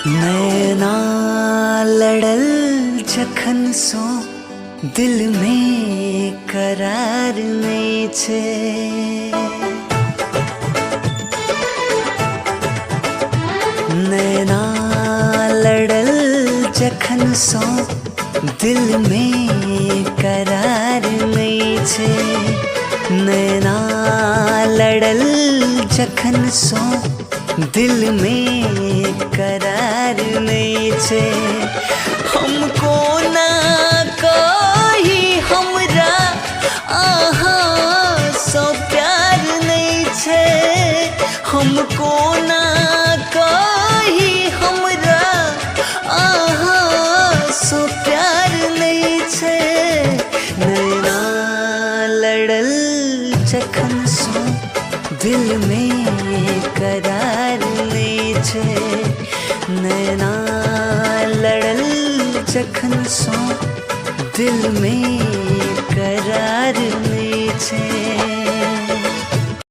नैना लड़ल जखन सो दिल में करार नहीं छे। नैना लड़ल जखन सो दिल में करार नहीं छे। नैना लड़ल जखन सो दिल में करार नहीं छे। हमको ना कही हमरा आहाँ सो प्यार नहीं छे। हमको ना कही हमरा आहाँ सो प्यार नहीं छे। नैना लड़ल जखन सो दिल में करार नहीं छे। नैना लड़ल जखन सो दिल में करार नहीं छे।